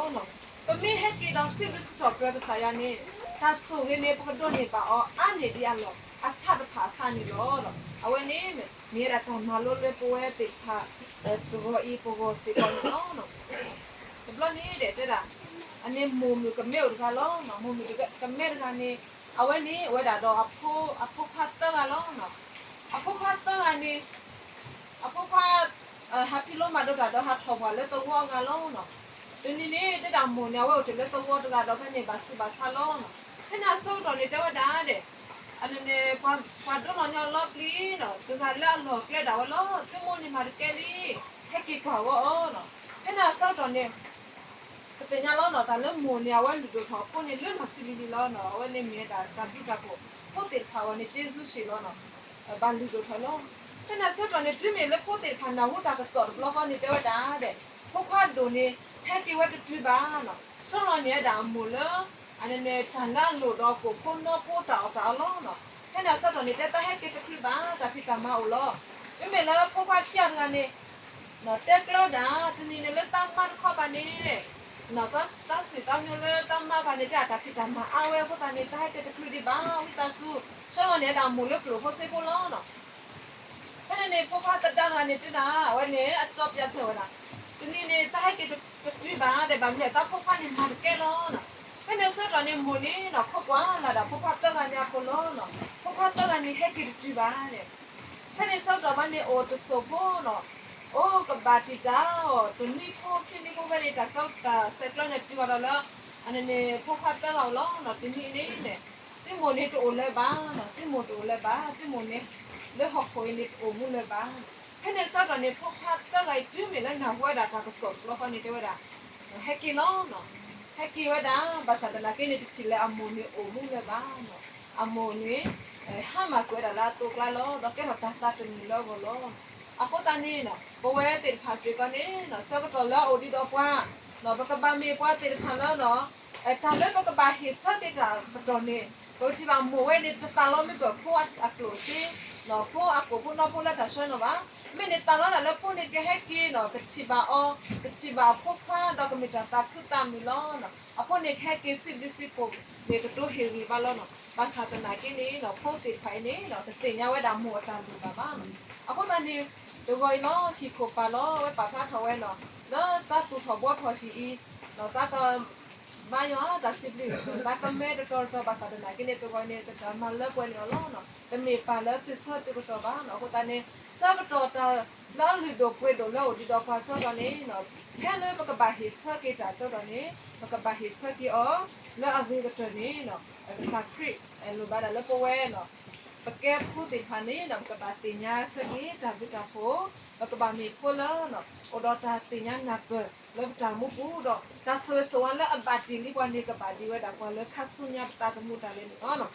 ပမ့ၢ်ဟဲက့ၤဒီးစံးဘျုးစံးထီၣ်ပတြၢၤကစၢ်ယွၤန့ၣ် တၢ်ဆိၣ်ဂ့ၤန့ၣ် ပကဒိးန့ၢ်ဘၣ်အီၤ အါန့ၢ်ဒံးအလီၢ် အဆၣ်တဖၣ်အဆၣ်န့ၣ်လီၤ. အဝဲန့ၣ် မ့ၢ်ဝဲဒၣ်တၢ်မၤလိလၢပဝဲသ့ၣ်တဖၣ် တဂီၤအံၤပဂီၢ်စ့ၢ်ကီးန့ၣ်လီၤ. တဘျီန့ၣ်ဒီးတဲဒၣ် အန့ၣ်မိၢ်မုၣ်ကမဲအိၣ်တဂၤလီၤ. မိၢ်မုၣ်ကမဲတဂၤန့ၣ် အဝဲန့ၣ်အိၣ်ဝဲဒၣ်ဒီး အဖိခွါသၢဂၤလီၤ. အဖိခွါသၢဂၤန့ၣ် အဖိခွါ ဟးဖံးလိမၤဒိးတၢ်ဒီးဟးထီၣ်ပှၢ်လၢသဝီအဂၤလီၤ. တနံၤန့ၣ် တဲဒၣ်မိၢ်န့ၣ် အဝဲအိၣ်တ့ၢ်လၢသဝီတဂၤဒီးဖဲန့ၣ်ဘၣ်ဆူးဘၣ်ဆါလီၤ. ဖဲန့ၣ်အဆၢကတီၢ်န့ၣ် တဲဝဲဒၣ်ဒဲး အန့ၣ်န့ၣ် ပှၤဒိလီၤန့ၢ်အီၤလီပျံၤဒီး တဂၤလၢအလီၢ်ကျဲဒၣ်ဝဲလီၤ. သုမိၢ်န့ၣ်မၤတကဲလံ ဟဲက့ၤကွၢ်ဝဲအီၤလီၤ. ဖဲန့ၣ်အဆၢကတီၢ်န့ၣ် ပသ့ၣ်ညါလီၤနီၤ တၢ်လၢမိၢ်န့ၣ် အဝဲလုၢ်ဒိၣ်ထီၣ်အဖိန့ၣ် လၢလီၢ်ဆံးလံၤလံၤလီၤနီၤ. အဝဲန့ၣ်မ့ၢ်ဝဲဒၣ်တၢ်ဘျုးတၢ်ဖှိၣ် ဖိသ့ၣ်တဖၣ်အဂီၢ်န့ၣ် က့စူစ့ၣ်လီၤနီၤ. ဘၣ်လုၢ်ဒိၣ်ထီၣ်လီၤ. ဖဲန့ၣ်အဆၢကတီၢ်န့ၣ် တုၤမ့ၢ်လၢဖိသ့ၣ်တဖၣ်နၢ်ဟူတၢ်ကစီၣ်တဘျီဃီန့ၣ် တဲဝဲဒၣ်ဒီး ဖိခွါဒိၣ်န့ၣ် ဟဲက့ၤဝဲတတုၤဘၣ်နီၤ. ဆီလီၤန့ၢ်ဝဲဒၣ်အမိၢ်လၢ အန့ၣ်န့ၣ် တၢ်လၢအလိၣ်ဒီးကိၣ်ဖိနီဖိတၢ်အီၣ်တၢ်အီလီၤနီၤ. ဖဲန့ၣ်အဆၢကတီၢ်န့ၣ် တဲတၢ်ဟဲက့ၤတချုးဘၣ် တၢ်ဖံးတၢ်မၤအိၣ်လီၤ. မ့မ့ၢ်လၢဖိခွါကၠၢ်တဂၤန့ၣ် နီၤ တဲကျၢၤဒၣ် တနံၤန့ၣ်လၢတၢ်မါတခီပၤန့ၣ် နီၤ တၢ်စံၣ်တၢ်မံၤလၢတၢ်မါတခီပၤန့ၣ် တဲဒၣ်တၢ်ဖံးတၢ်မၤအါဝဲအဃိသတးန့ၣ် တၢ်ဟဲက့ၤတချုးဒံးဘၣ် ဝံသးစူၤ. ဆီလီၤန့ၢ်ဝဲဒၣ်အမိၢ်လၢကျိၣ်ဖိစ့ဖိလီၤနီၤ. ဖဲန့ၣ်န့ၣ် ဖိခွါသဒါတဂၤန့ၣ်တဲဒၣ် အဝဲန့ၣ် အကၠီပၠးစၢၤဝဲဒၣ် တနံၤန့ၣ် တၢ်ဟဲက့ၤတတုၤဘၣ်ဒီး ဘၣ်မနုၤလဲၣ် တၢ်ဖိခွါန့ၣ်မၤတကဲလီၤနီၤ. ဖဲန့ၣ်အဆၢကတီၢ်န့ၣ် မိၢ်န့ၣ်နီၤ ခိးကွၢ်လၢ်ဒၣ်ဖိခွါသၢဂၤန့ၣ်အခိၣ်လီၤနီၤ. ဖိခွါသၢဂၤန့ၣ် ဟဲက့ၤတတုၤဘၣ်န့ၣ် ဖဲန့ၣ်ဆၢကတီၢ်ဘၣ်န့ၣ် အိၣ်တစိၢ်ဖိနီၤ အိၣ်ကဘၣ်တံာ်တာ်အီၤ တနွံဖိခံနွံဖိဖဲန့ၣ် တၢ်ဆၢကတီၢ်စဲးကျၢန့ၣ်တုၤအီၤဒီးလၢ အန့ၣ်န့ၣ် ဖိခွါသၢဂၤအအိၣ်လီၤနီၤ. တနံၤန့ၣ်န့ၣ် သုမိၢ်န့ၣ်တအိၣ်လၢၤဘၣ်နီၤ, သုမိၢ်တအိၣ်လၢၤဘၣ်, သုမိၢ်န့ၣ် လၢဟီၣ်ခိၣ်အံၤန့ၣ်တအိၣ်မူလၢၤဘၣ်. ဖဲန့ၣ်ဆၢကတီၢ်န့ၣ် ဖိခွါသၢဂၤအံၤ တုၤမ့ၢ်လၢနၢ်ဟူဝဲဒၣ်တၢ်ကစီၣ်တဘျီဃီန့ၣ် တဲဝဲဒၣ် ဟဲက့ၤလီၤနီၤ, ဟဲက့ၤဝဲဒၣ်. ဘၣ်ဆၣ်သနာ်က့န့ၣ် တထံၣ်လၢအမိၢ်န့ၣ်အိၣ်မူလၢၤဘၣ်နီၤ. အမိၢ်န့ၣ် ဟါမၢ်ကွံာ်ဝဲဒၣ်လၢအသိးအကျါလီၤ, ဒီးကဲထီၣ်တၢ်သးတမုာ်လၢအဂီၢ်လီၤ. အဃိသတးန့ၣ်နီၤ ပဝဲသ့ၣ်တဖၣ်စ့ၢ်ကီးန့ၣ်နီၤ ဆၢကတီၢ်လၢအအိၣ်ဒံးဒီးပှၤနီၤ ပကဘၣ်မ့ၢ်ပှၤသ့ၣ်တဖၣ်လၢနီၤ တၢ်လၢပကဘၣ်ဟ့ၣ်ဆၢက့ၤတၢ်ကတီၢ်န့ၣ် ပကထံၣ်ဘၣ်မိၢ်ဝဲန့ၣ် တသးလီမ့ၢ်ကၢၢ်ဖိအကျိၣ်စ့ နီၤ ဖိအကိၣ်ဖိနီဖိလၢတၢ်ဆှၢနီၤဘၣ်. မ့ၢ်န့ၣ်သးလီဒၣ်လၢဖိန့ၣ်ကဟဲက့ၤနီၤ ကထံၣ်ဘၣ်အီၤ ကထံၣ်ဘၣ်အဖိခွါ ဒီးကမ့ၢ်တၢ်သးခုသးမုာ်လီၤနီၤ. အဖိန့ၣ်ကဟဲက့ၤစံးဘျုးစံးဖှိၣ်န့ၣ် ကတိၤဟ့ၣ်ဂံၢ်ဘါလီၤနီၤ. ဘၣ်ဆၣ်သနာ်က့န့ၣ်နီၤ ဖိသ့ၣ်တဖၣ်အံၤန့ၣ်နီၤ တသ့ၣ်ညါဝဲဒၣ်မိၢ်အတၢ်လိၣ်ဘၣ်ဘၣ်. အဃိသတးန့ၣ် တဂီၤအံၤလီၤ ဟံၣ်ခိၣ်ပၢ်လီၤ အဝဲပာ်ဖျါထီၣ်ဝဲနီၤ လၢတၢ်သူၣ်ထီၣ်ဘှီထီၣ်ဟံၣ်အံၤနီၤ တၢ်က ဘါယွၤတၢ်စံးဘျုး တၢ်ကမဲတတီၤတတီၤ ဘၣ်ဆၣ်သနာ်က့န့ၣ် တဂီၤအံၤန့ၣ် ကစၢ်မၤလၢပှဲၤန့ၢ်အီၤလီၤနီၤ. တမ့ၢ်ပၢ်လၢသုဆၢသုကတီၢ်ဘၣ်နီၤ. အဃိသတးန့ၣ် ဆၢကတီၢ်တၢ်လၢအလုၢ်ဒိၣ်ပှ့ၤဒိၣ်လၢအိၣ်ဒံးဒီးပှၤဆၢကတီၢ်န့ၣ်နီၤ ဖဲလၢပကဘၣ်ဟ့ၣ်ဆၢက့ၤတၢ်ဆၢကတီၢ်န့ၣ် ပကဘၣ်ဟ့ၣ်ဆၢက့ၤအီၤ လၢအဂ့ၤကတၢၢ်န့ၣ်နီၤ ကစၢ်ခရံာ်လိၣ်ဘၣ်ဒၣ်လၢပဝဲနီၤ ပကဲဖိသ့ၣ်တဖၣ်န့ၣ်နီၤ ပကဘၣ်သ့ၣ်ညါဆၢက့ၤတၢ်ဘျုးတၢ်ဖှိၣ်, ပကဘၣ်မ့ၢ်ဖိလၢနီၤ အိၣ်ဒီးတၢ်သ့ၣ်ညါနၢ်ပၢၢ်လၢပတၢ်မူပူၤဒီး တၢ်ဆိၣ်ဂ့ၤဆိၣ်ဝါလၢအဘၣ်တ့ၢ်လံပှၤန့ၣ် ကဘၣ်ဒံးဝဲဒၣ်ပှၤလၢခါဆူညါပသးသမူတၢ်လဲၤန့ၣ်လီၤ.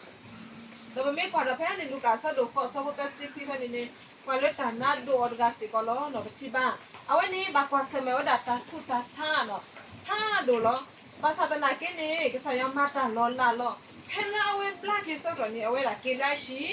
ဒီးပမ့ၢ်ကွၢ်ဒီးဖဲန့ၣ် လူၤကၣ်အဆၢဒိၣ်ဃိး အဆၢဖိသၢဆံခွံဖဲန့ၣ်န့ၣ် ပှၤလၢတၢ်နါဒိးအီၤတဂၤစ့ၢ်ကီးလီၤနီၤ ပထံၣ်ဘၣ်. အဝဲန့ၣ်ဘၣ်ကွၢ်ဆၢၣ်မဲာ်ဝဲဒၣ်တၢ်ဆူးတၢ်ဆါနီၤ ဖးဒိၣ်လီၤ. ဘၣ်ဆၣ်သနာ်က့န့ၣ် ကစၢ်ယွၤမၤတၢ်လီၤလးလီၤ. ဖဲလၢအဝဲဘျါက့ၤဆၢကတီၢ်န့ၣ် အဝဲဒၣ်က့ၤလၢအဟံၣ်, ဒီး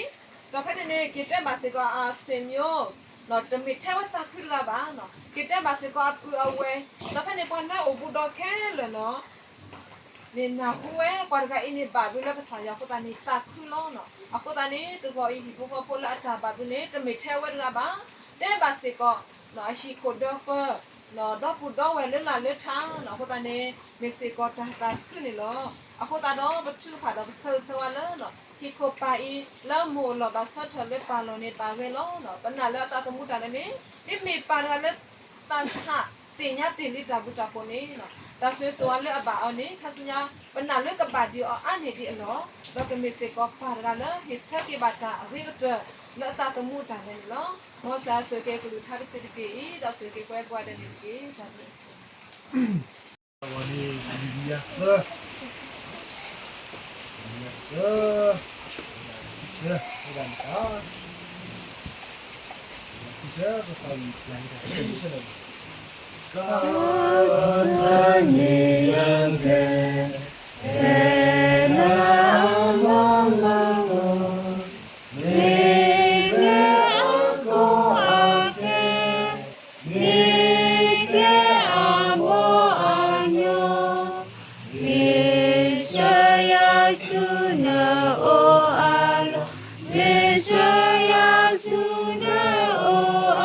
ဖဲန့ၣ်န့ၣ် က့ၤတဲဘၣ်စ့ၢ်ကီးအ ဆွေမျိုး နီၤ တမ့ၢ်ထဲဝဲသးခုတဂၤဘၣ်နီၤ က့ၤတဲဘၣ်စ့ၢ်ကီးအပုၢ်အဝဲၢ်, ဒီးဖဲန့ၣ်ပှၤလၢအအိၣ်ဘူးဒီးခဲလၢာ်နီၤ န့ၣ်နၢ်ဟူဝဲ ပှၤတဂၤအံၤန့ၣ်ဘၣ်ဘျုးလၢကစၢ်ယွၤအဃိသတးန့ၣ် သးခုလီၤနီၤ. အဃိသတးန့ၣ် တဂီၤအံၤဟံၣ်ဖိဃီဖိလၢအတၢ်ဘၣ်ဘျုးန့ၣ် တမ့ၢ်ထဲဝဲတဂၤဘၣ်, တဲဘၣ်စ့ၢ်ကီး အဟံၣ်ခိၣ်ဒီဖၢ ဒီပုၢ်ဒီဝဲၢ်လၢလာ်လၢထါနီၤ အဃိသတးန့ၣ် မ့ၢ်စ့ၢ်ကီးတၢ်သးခုန့ၣ်လီၤ. အဃိသတးဒီး ပထုကဖၣ်ဒီးပဆၢဂ့ၤဆၢဝါလၢနီၤ ဟံၣ်ခိၣ်ပၢ်အံၤ လၢမိၢ်အလီၢ်ဘၣ်ဆၢထၢၣ်လၢပၢ်လီၢ်န့ၣ် ဘၣ်ဂ့ၤလီၤနီၤ. ပနာ်လၢအသးသမူတၢ်လဲၤန့ၣ် မ့မ့ၢ်ပၢ်တဂၤလၢ သးဆးသ့ၣ်ညါတ့ၢ်လံတၢ်ဘျုးတၢ်ဖှိၣ်န့ၣ်နီၤ တၢ်ဆိၣ်ဂ့ၤဆိၣ်ဝါလၢအဘၣ်အီၤန့ၣ် ခါဆူညါ ပနာ်လၢကဘၣ်ဒံးအီၤအါန့ၢ်ဒံးအလီၢ်, ဒီးကမ့ၢ်စ့ၢ်ကီးပၢ်တဂၤလၢ ဟ့ၣ်ဆၢက့ၤဘၣ်တၢ်အဂ့ၤကတၢၢ် လၢအသးသမူတၢ်လဲၤန့ၣ်လီၤ. မ်ကစၢ်ဆိၣ်ဂ့ၤက့ၤကလုၢ်ကထါတစဲးတက့ၢ်အံၤ ဒီးဆိၣ်ဂ့ၤက့ၤပှၤကိးဂၤဒဲးန့ၣ်တက့ၢ်. တၢ်ဘျုး ဝဲန့ၣ် မံၤယၤသၢ မံၤယၤသၢ ဆၢ ဝဲဒၣ်န့ၣ်တၢ် ဆၢ ပပာ်ဝံၤ ပျၢ်န့ၣ်တၢ်ဆၢ ဆၢလၢ ကစၢ်န့ၣ်ယၤကဲ ကဲနၤအမၤမၤ မ့ၢ်ကဲအကိးအဂၤ, မ့ၢ်ကဲအမိၢ်အညီ, မ့ၢ်ဆှၢယၤဆူနအိၣ်အလီၢ်, မ့ၢ်ဆှၢယၤဆူနအိၣ်အ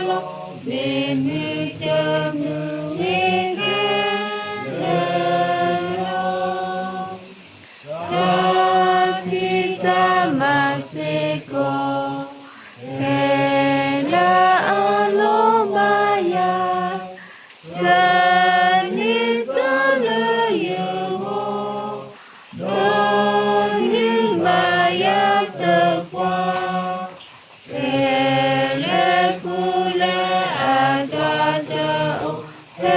လီၢ်, မ့ၢ်မုၢ်တမုၢ်မ့ၢ်ဂဲၤလၢ တၢ်ဖံးတၢ်မၤစ့ၢ်ကီး ဖဲလၢအလိၣ်ဘၣ်ယၤ, တၢ်န့ၣ်တၢ်လၢယဂီၢ်, ဒီးနုာ်ဘၣ်ယၤသပှၢ် ဖဲလဲၣ်ပူၤလၢအတၢ်တအိၣ်, ဖဲ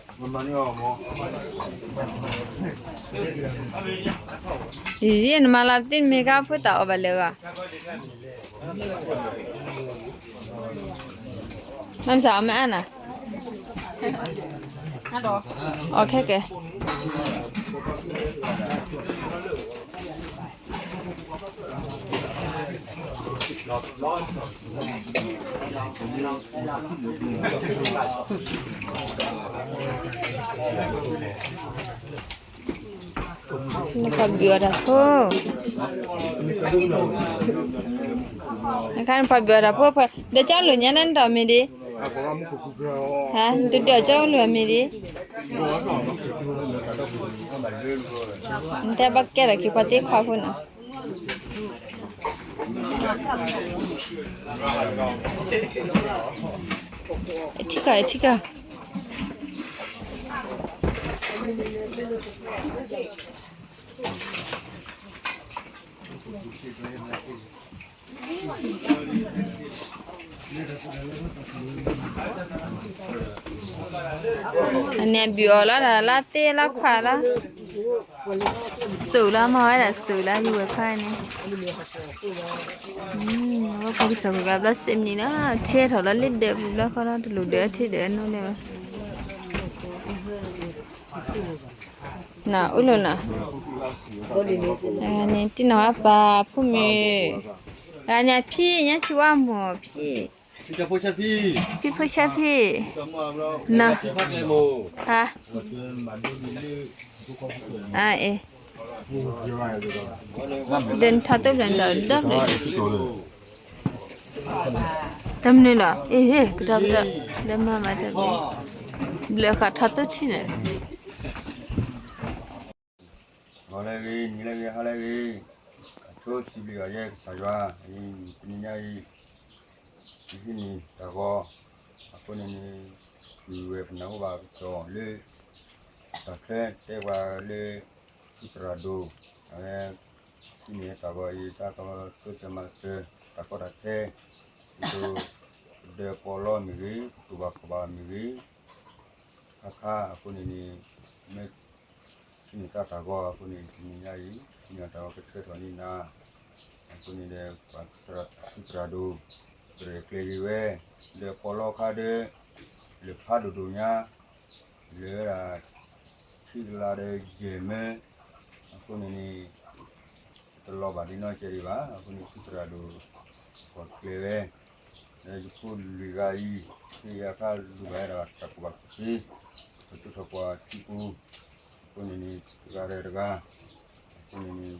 ယံာ်နမၤလီၤတံၢ်နမ့ၢ်ခါဖိတၢ်အီၣ်ဘၣ်လၢာ်ဂီၢ်, မ့ၢ်စးအီၣ်မ့ၢ်အါနၤ, အီၣ်ခဲကဲ. နပှၤဘုးအီၣ်တၢ်ဖိ, နခါနပှၤဘုးအီၣ်တၢ်ဖိ, ဒီးကၠီလိာ်ညါန့ၣ်နတၢ်မ့ၢ်ဒ်, ဟါ, တဒုးအီၣ်ကၠီလိာ်မ့ၢ်ဒ်, နတဲဘၣ်ကဲထီၣ်က့ၤပှၤသ့ခွါဖိနီၤ. ထံကီၢ် ထံကီၢ်. အန့ၣ်ဘုးအီၣ်လီၤဒီး လၢသ့ၣ်လၢခွါလီၤ, စူးလၢမၤဝဲဒၣ်စူးလၢယဝဲၢ်ခွါန့ၣ်, အဝဲဖိကစၢ်ပှၤဂၤဘျီစ့မံၤလီၤ, ထံထီၣ်လီၤလၢဒၢးပူၤဘျီဃီလီၤ, တလူၤဒၢးထံဒၢးအနိလၢၤဘၣ်. နအူလိာ်နီၤ, န့ၣ်တံၢ်နီၢ်အပၢ်ဖိမုၣ်, ဂၤန့ၣ်ဖံညါဆံဝါမိၢ်ဖံ, ဖံဖိဆါဖံ, န, အ, ဒ်နထီၣ်သိၣ်ဖျၢၣ်ဒီးဒီဖျၢၣ်, တမနုၤလီၤ, အ့ၣ်ဟ့ၣ် ကဒီးကဒီး, ဒီးမၤမၤတၢ်, ဘျၢဃာ်ထီၣ်သိၣ်ထံန့ၣ် ဂီၤလၢအဂ့ၤ, နံၤလၢအဂ့ၤ, ဟါလၢအဂ့ၤ, အဆိစံးဘျုးဘၣ်ယဲကစၢ်ယွၤ, အံၤတနံၤညါအံၤ, ယဟံးန့ၢ်တၢ်ဂီၤ, အဃိန့ၣ်န့ၣ်, ယဝဲပနၢ်ဟူဘၣ်ကစီၣ်လၢ တၢ်ခဲတဲပှၤလၢ ထူသရၣ်ဒိၣ်, အဝဲ ဟံးန့ၢ်တၢ်ဂီၤအံၤ တၢ်ကီတၢ်ခဲမၤစၢၤ, တၢ်ကီတၢ်ခဲ, ဒ်သိး ပဒၢပီလီမ့ၢ်ဂ့ၤ, ပတူၢ်ဘၣ်ခီၣ်ဘၣ်မ့ၢ်ဂ့ၤ, ခါခါအဃိန့ၣ်န့ၣ်, မ့ၢ် ဟံးန့ၢ်တၢ်တၢ်ဂီၤအဃိန့ၣ် တနံၤညါအံၤ, ဟံးန့ၢ်တၢ်ဂီၤကဆှၢထီၣ်န့ၢ်နၤ, အဃိန့ၣ်ဒီး ပှၤထူသရၣ်ဒိၣ်, ပရဲၣ်ကျဲၤဂ့ၤဝဲ, ဒီးပီလီခါဒီး, လၢဖးဒိၣ်ဒိၣ်ညါ, လၢဒၣ် ထံကလါဒီးယဲၢ်မၢ, အဃိန့ၣ်န့ၣ်, တလီၤဘၣ်ဒ်နီၢ်ကဲဒံးဘၣ်, အဃိန့ၣ်ထူသရၣ်ဒိၣ်, ပှၤကျဲၤဝဲ, ဒီးယဖိလွံၢ်ဂၤအံၤ, ဟ့ၣ်ယၤခါလူၤဘၣ်ဝဲဒၣ်တၢ်ကူၣ်ဘၣ်ကူၣ်သ့, ပသူၣ်ထီၣ်ပှၤထံပူၤ, အဃိန့ၣ်န့ၣ် တဂၤဒီးတဂၤ, အဃိန့ၣ်န့ၣ်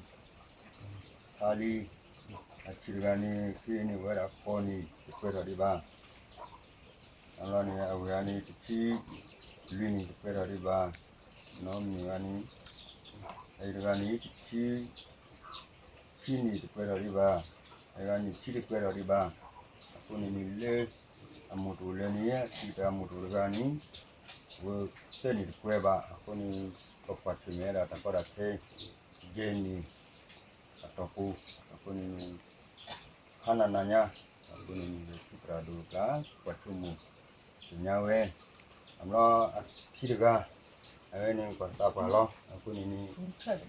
ဖါလံ, အဆံးတဂၤန့ၣ် ဟ့ၣ်န့ၢ်ဝဲဒၣ်ဃိးနံၣ်တပှဲၤထီၣ်ဒံးဘၣ်, အလီၢ်န့ၣ် အဝဲဂၤန့ၣ် တဆံလွံၢ်နံၣ်တပှဲၤထီၣ်ဒံးဘၣ်, နီၢ်မုၢ်ဂၤန့ၣ်, အအံၤတဂၤန့ၣ် တဆံခံနံၣ်တပှဲၤထီၣ်ဒံးဘၣ်, အဂၤန့ၣ်ဆံတပှဲၤထီၣ်ဒံးဘၣ်, အဃိန့ၣ်န့ၣ်လၢ အမူးတအိၣ်လၢန့ၣ် အတံၤတၢ်အမူးတအိၣ်တဂၤန့ၣ်, ဝဲသၢနံၣ်တပှဲၤဘၣ်, အဃိန့ၣ် ပကွၢ်ဆၢၣ်မဲာ်ဝဲဒၣ်တၢ်ကီတၢ်ခဲ, ယဲၢ်နံၣ် အတီၢ်ပူၤ, အဃိန့ၣ်န့ၣ် ခါနၤနၤညါ, အဃိန့ၣ်န့ၣ် ထူသရၣ်ဒိၣ်တကျါ ကွၢ်ဆိကမိၣ်သ့ၣ်ညါဝဲ, အဘျီအခံတဂၤ, အဝဲန့ၣ်ကွၢ်သးပှၢ်လီၤ, အဃိန့ၣ်န့ၣ်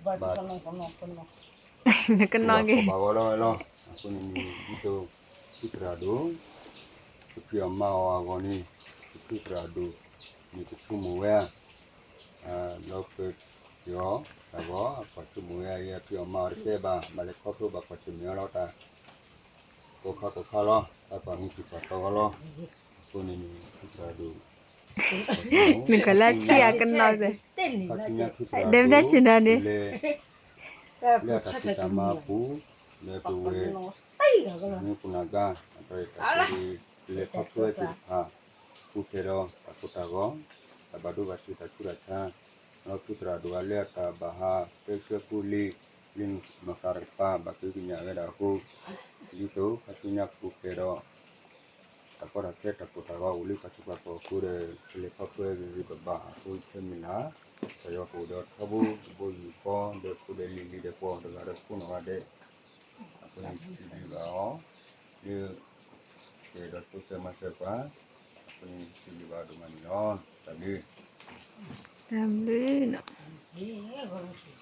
ဘၣ် နကနီၣ်က့ၤ ဘၣ်ဂီၤလီၤဝဲလီၤ, အဃိန့ၣ်န့ၣ် ဒ်သိး ထူသရၣ်ဒိၣ် ကဖံးအီၣ်မၤအီၣ်အဂီၢ်န့ၣ်, ထူသရၣ်ဒိၣ်န့ၣ်ကဆိကမိၣ်ဝဲဧါ, လီၤပှဲၤက့ၤအီၤ, တၢ်ဂီၤအကွၢ်ဆိကမိၣ်ဝဲဧါ, ယဖံးအီၣ်မၤအီၣ်တကဲဘၣ်, ဘၣ်လဲၤခီဖျိဘၣ်ကွၢ်ဆၢၣ်မဲာ်အီၤလီၤတၢ် ကိးခါကိးခါလီၤ, တၢ်ပာ်မူထံပာ်တီၤအီၤလီၤ, အဃိန့ၣ်န့ၣ် ထူသရၣ်ဒိၣ် နကလၢထံအကနီၣ်သ့, ဒဲမဒၢဆ့ၣ်နီၤန့ၣ် လၢအတၢ်ဖံးတၢ်မၤအပူၤ, လၢပဝဲ မ့ၢ်ပနၢ်ဂၤ အတၢ်ရဲၣ်တၢ်ကျဲၤ လဲၤခီဖျိဝဲသ့ၣ်တဖၣ်, ပူၤဖျဲးဒီးတၢ်ကိၢ်တၢ်ဂီၤ, တၢ်ဘၣ်ဒိဘၣ်ထံးတၢ်ဆူးတၢ်ဆါ, ဒီးထူသရၣ်ဒိၣ်ဂၤလၢအတၢ်ဘၣ်ဟး တဲဆၢဖိလံၤ လၢနီၢ်သးတကပၤ ဘၣ်က့ၤကညးဝဲဒၣ်အဃိ, ဒ်သိးခါဆူညါပူၤဖျဲးဒီး တၢ်ကီတၢ်ခဲတၢ်ကိၢ်တၢ်ဂီၤအိၣ်လၢပှၤထံပှၤကီၢ်အဃိဒီး ပလဲၤခီဖျိဂ့ၤဂ့ၤဘၣ်ဘၣ်အဃိ ဆၢမုၢ်လၢ် ကစၢ်ယွၤကအိၣ်ဒီးထီဘိ တဘိယူၢ်ဃီ ဒီးဖိဒီးလံၤလံၤဒီးပှၤတဂၤဒီးဖိနီၢ်ဂၤဒဲး, အဃိန့ၣ်စံးဘျုးဘၣ်အီၤ လၢ ကဲဒီးတိစၢၤမၤစၢၤပှၤ, အဃိန့ၣ်စံးဘျုးဘၣ်အီၤဒိၣ်မးန့ၣ်လီၤ. တၢ်ဘျုး တၢ်ဘျုးနီၤ,